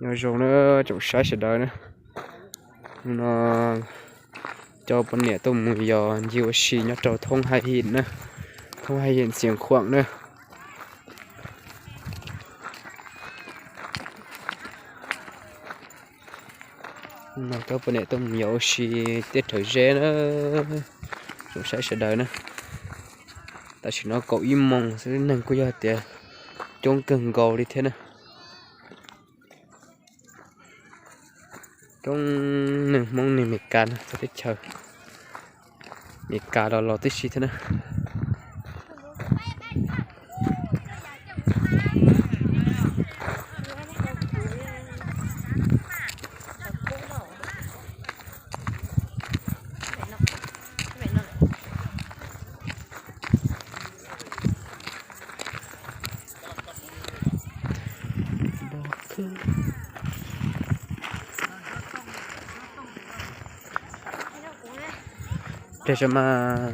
Nyob zoo na tsoom saib sawv daws na, no coj poj niam tuaj mus yos ncig ua si nyob rau thoob Haj Yim na, thoob Haj Yim Xiav Khuam na. No coj poj niam tuaj mus yos ua si teb rhawv zeb na, tsoom saib sawv daws na. Tam sim no kaum ib moos xwb neeg kuj yog tias coob kawg nkaus li thiab na. Coob neeg Hmoob neeg Meskas no txog teb chaws Meskas los los tib si thiab na. Tes mas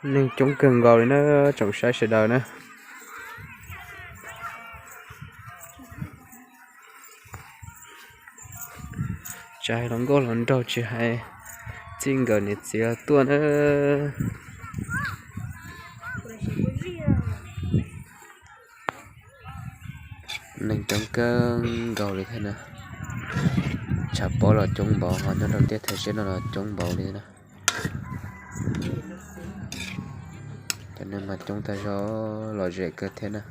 Neeg coob kawg nkaus li na tsoom saib sawv daws na. Tsis hais hluas nkauj hluas nraug, tsis hais txij nkawm niam txiv los tuaj na. Neeg coob kawg nkaus li thiab na. Tshav pob los coob npaum, ho nyob rau teb chaws zeb no los coob npaum li na. Cov neeg mas coob tag zog, lom zem kawg thiab na.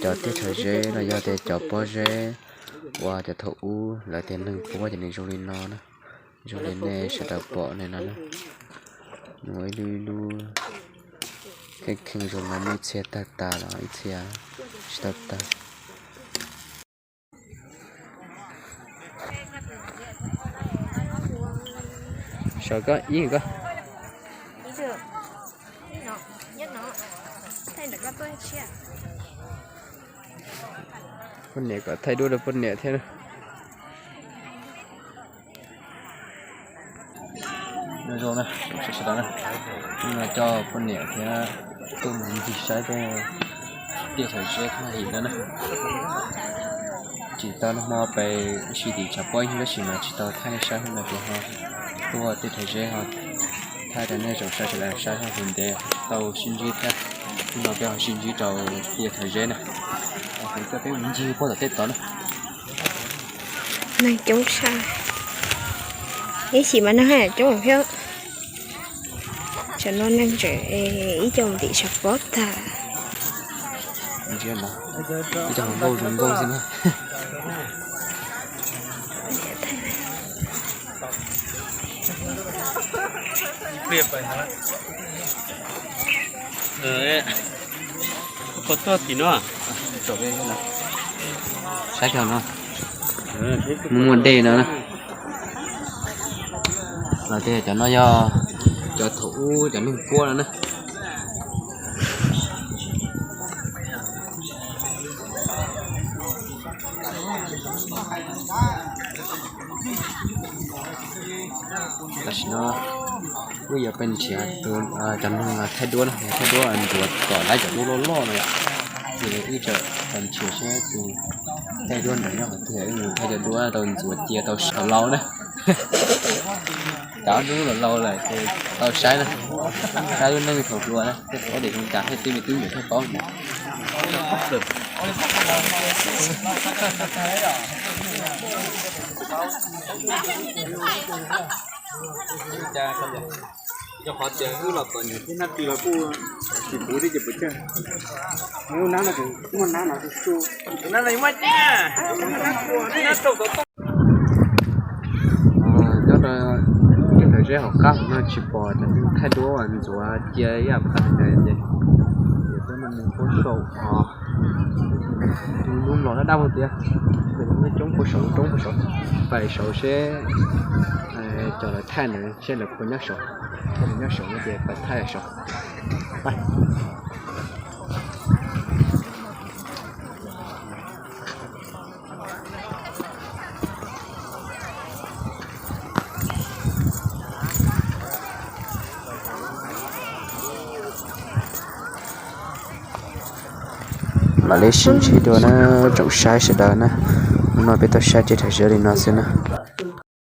Cov teb chaws zeb no yog tias cov pob zeb uas cov thaum ub lawv tias neeg puab ces nws zoo li no na. Zoo li nej sawv daws pom no na. Nws ua ib lub ib lub kheej kheej zoo no, muaj ib txhia tawg tas los ib txhia tsis tawg tas. Sawv koj ib ko. Poj niam kom thaij duab rau poj niam thiab. Nyob zoo na, sawv daws na, hnub no coj poj niam thiab tuaj mus ncig saib tej tiaj thaum zeb thaj him no na. Tsis tau nag hmo pem ua si tim tshav pob ib hnub tab sis mas tsis tau thaij nej saib, hnub no ces ho tuaj tiaj thaum zeb ho thaij rau nej tsoom saib sawv daws saib ho hu ntev tau sib ntsib thiab. Hnub no peb ho sib ntsib rau tiaj thaum zeb na. Kuv coj peb mus ncig puag tom tej tod na. Neeg coob tshaj, ib chim mas neeg haj yam coob thiab. Tsam no neeg tseem ib co mus tim tshav pob tag. Ib co hluas nkauj zoo nkauj xwb na. Koj tuaj tim no. Saib cov no, muaj muaj dej no na. Los tias cov no yog cov thaum ub cov neeg puab no na. Tam sim no wb yuav pes nrhiav tus, cov neeg thaij duab na, thaij duab ntxuav kom lawv cov duab loj loj no yom. Ces wb tseem pes nrhiav seb tus thaij duab ntawd nyob qhov twg, wb mus thaij cov duab tau ntxuav cia tau saib laus na. Cov duab laus laus lawm ces tau saib na, saib lub neej thaum hluas na, thiaj paub tias zoo cas, thiaj tib me tub me nyuam thiaj paub ntag. Yog qhov tias wb los tom nyuam thiab nab ris los kuj tsis puv thiab ces puas tsawg. Nab no, nab no, nyob rau tej ntawm zeb hauv qab no tsis pom cov neeg thaij duab ntxuav cia ib yam qhov ntawd ces, ces twb mus puag saum, tus lub los dab dab vog tias, coob puag saud, coob puag saud, pais saud seb cov lawv thaij ntawd seb lawv puas nyob saud, puas nyob saud no ces pais thaij saud. Mam li sib ntsib dua na, tsoom saib sawv daws na. Hnub no peb tuaj saib teb chaws Ziab li no xwb na.